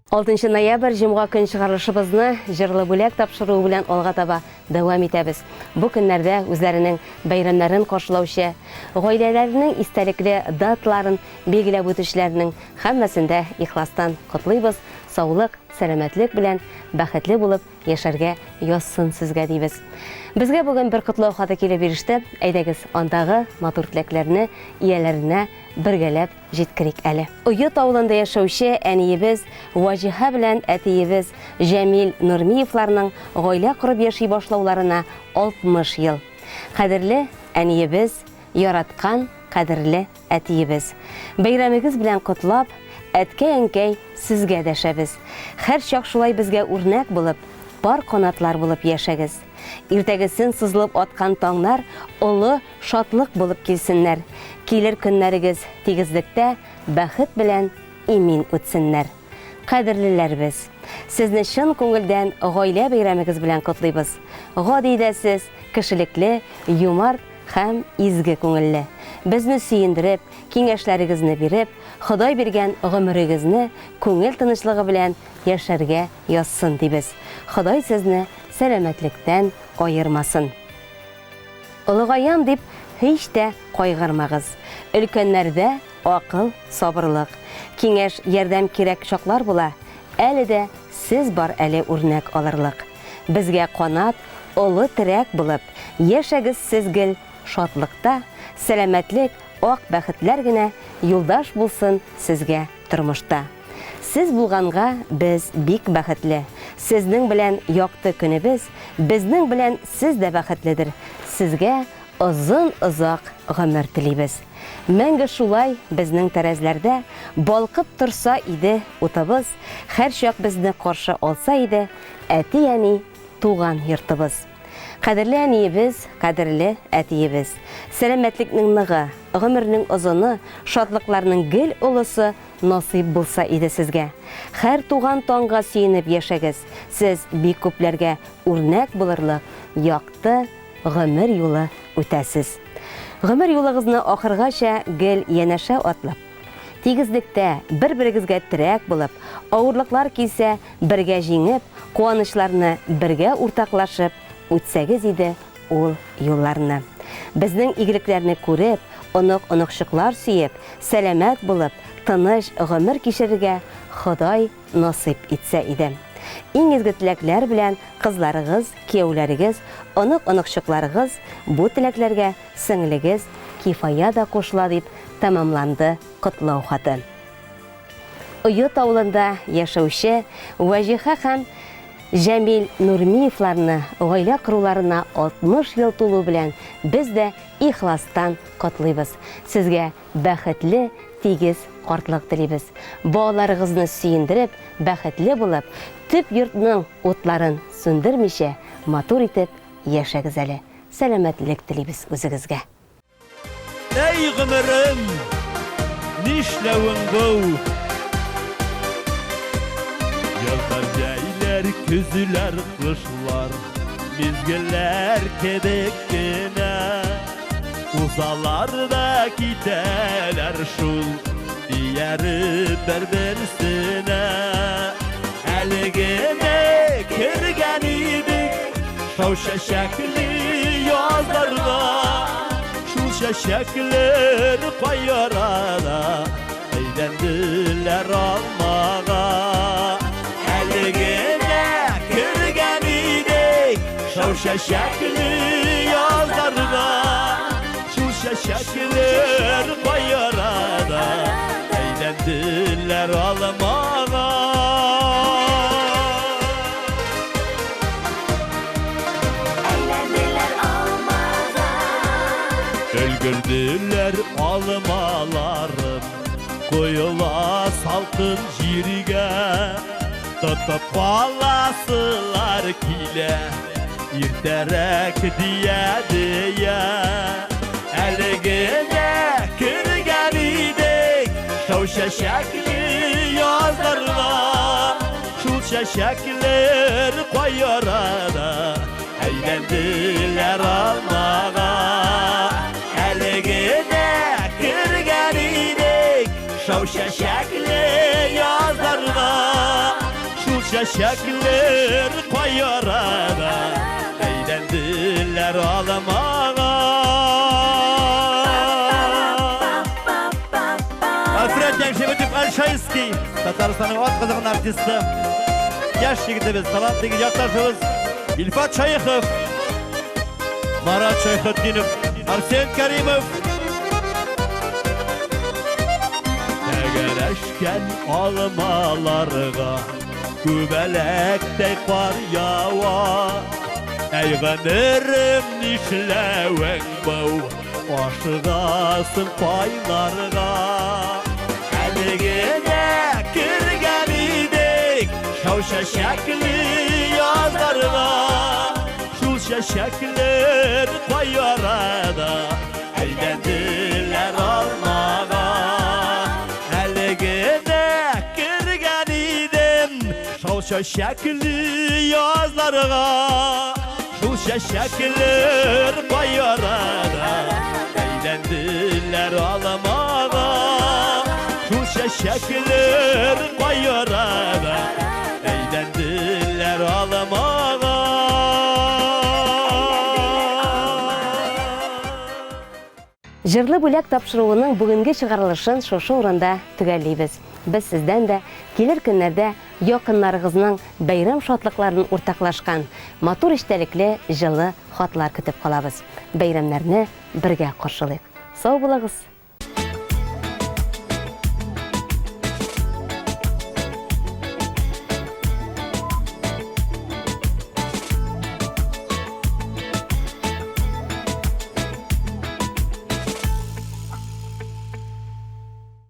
Алтынчы ноябрь, җомга көн чыгарылышыбызны җырлы бүләк тапшыруы белән алга таба дәвам итәбез. Бу көннәрдә үзләренең бәйрәмнәрен каршылаучы, гаиләләренең истәлекле даталарын билгеләп үтүчеләрнең һәммәсен дә ихластан котлыйбыз, саулык, сәламәтлек белән бәхетле булып яшәргә язсын сезгә, дибез. Безгә бүген бер котлау хаты килеп иреште. Әйдәгез, андагы матур теләкләрне ияләренә бергәләп җиткерик әле. Оет авылында яшәүче әниебез Ваҗиһа белән әтиебез Җәмил Нурмиевларның гаилә корып яши башлауларына 60 ел. Кадерле әниебез, яраткан, кадерле әтиебез. Бәйрәмегез белән котлап, әткәй-әнкәй сезгә дәшәбез. Һәрчак шулай безгә үрнәк булып, пар канатлар булып яшәгез. Иртәгесен сызылып аткан таңнар олы шатлык булып килсеннәр. Килер көннәрегез тигезлектә, бәхет белән имин үтсеннәр. Кадерлеләребез! Сезне чын күңелдән гаилә бәйрәмегез белән котлыйбыз. Гади дә сез, кешелекле, юмарт һәм изге күңелле. Безне сөендереп, киңәшләрегезне биреп, Ходай биргән гомерегезне күңел тынычлыгы белән яшәргә язсын, дибез. Ходай сезне сәламәтлектән аермасын. Олыгаям дип һич тә кайгырмагыз. Өлкәннәрдә акыл, сабырлык, киңәш, ярдәм кирәк чаклар була, әле дә сез бар әле үрнәк алырлык. Безгә канат, олы терәк булып, яшәгез сез гел шатлыкта, сәламәтлек, ак бәхетләр генә юлдаш булсын сезгә тормышта. Сез булганга без бик бәхетле. Сезнең белән якты көнебез, безнең белән сез дә бәхетледер. Сезгә озын-озак гомер телибез. Мәңге шулай безнең тәрәзләрдә балкып торса иде утыбыз, һәрчак безне каршы алса иде әти-әни, туган йортыбыз. Кадерле әниебез, кадерле әтиебез! Сәламәтлекнең ныгы, гомернең озыны, шатлыкларның гел олысы насыйп булса иде сезгә. Һәр туган таңга сөенеп яшәгез, сез бик күпләргә үрнәк булырлык якты гомер юлы үтәсез. Гомер юлыгызны ахыргача гел янәшә атлап, тигезлектә, бер-берегезгә терәк булып, авырлыклар килсә, бергә җиңеп, куанычларны бергә уртаклашып үтсәгез иде ул юлларны. Безнең игелекләрне күреп, онык-оныкчыклар сөеп, сәламәт булып, тыныч гомер кичерергә Ходай насыйп итсә иде. Иң изге теләкләр белән кызларыгыз, кияүләрегез, онык-оныкчыкларыгыз бу теләкләргә сеңлегез Кифая да кушыла дип тәмамланды котлау хаты. Оет авылында яшәүче Вәҗиһә һәм Җәмил Нурмиевларны гаилә коруларына 60 ел тулу белән без дә ихластан котлыйбыз. Сезгә бәхетле, тигез картлык телибез. Балаларыгызны сөендереп, бәхетле булып, төп йортның утларын сүндермичә, матур итеп яшәгез әле. Сәламәтлек телибез үзегезгә. Әй гомерем, нишләвең бу? Язлар, җәйләр, көзләр, кышлар, мизгелләр кебек кенә. Узалар да китәләр шул, ияреп бер-берсенә. Әле генә кергән идек, шау чәчәкле язларга. Шул чәчәкләр кай арада әйләнделәр алмага. Әле генә кергән идек шау чәчәкле язларга. Шул чәчәкләр кай арада әйләнделәр алмага. Әйләнделәр алмага. Өлгерделәр алмаларым, коела салкын җиргә. Тотып каласылар килә, иртәрәк дия-дия. Әле генә кергән идек, шау чәчәкле язларга. Шул чәчәкләр кай арада әйләнделәр алмага. Әле генә кергән идек шау чәчәкле язларга. чәчәкләр кай арада Әйләнделәр алмага. Альфред Яңшибетов Альшайский, Татарстанның атказанган артисты, яшь егетебез, талантлы якташыбыз Илфат Шәехов, Марат Шәйхетдинов, Арсен Каримов. Тәгәрәшкән алмаларга күбәләктәй кар ява. Әй гомерем, нишләвең бу? Ашыгасың кайларга? Әле генә кергән идек шау чәчәкле язларга. Шул чәчәкләр кай арада әйләнделәр алмага. Әле генә кергән идем шау чәчәкле язларга. Шул чәчәкләр кай арада әйләнделәр алмага. Шул чәчәкләр кай арада әйләнделәр алмага. Җырлы бүләк тапшыруының бүгенге чыгарылышын шушы урында төгәллибез. Без сездән дә килер көннәрдә якыннарыгызның бәйрәм шатлыкларын уртаклашкан матур эчтәлекле җылы хатлар көтеп калабыз. Бәйрәмнәрне бергә каршылыйк. Сау булыгыз!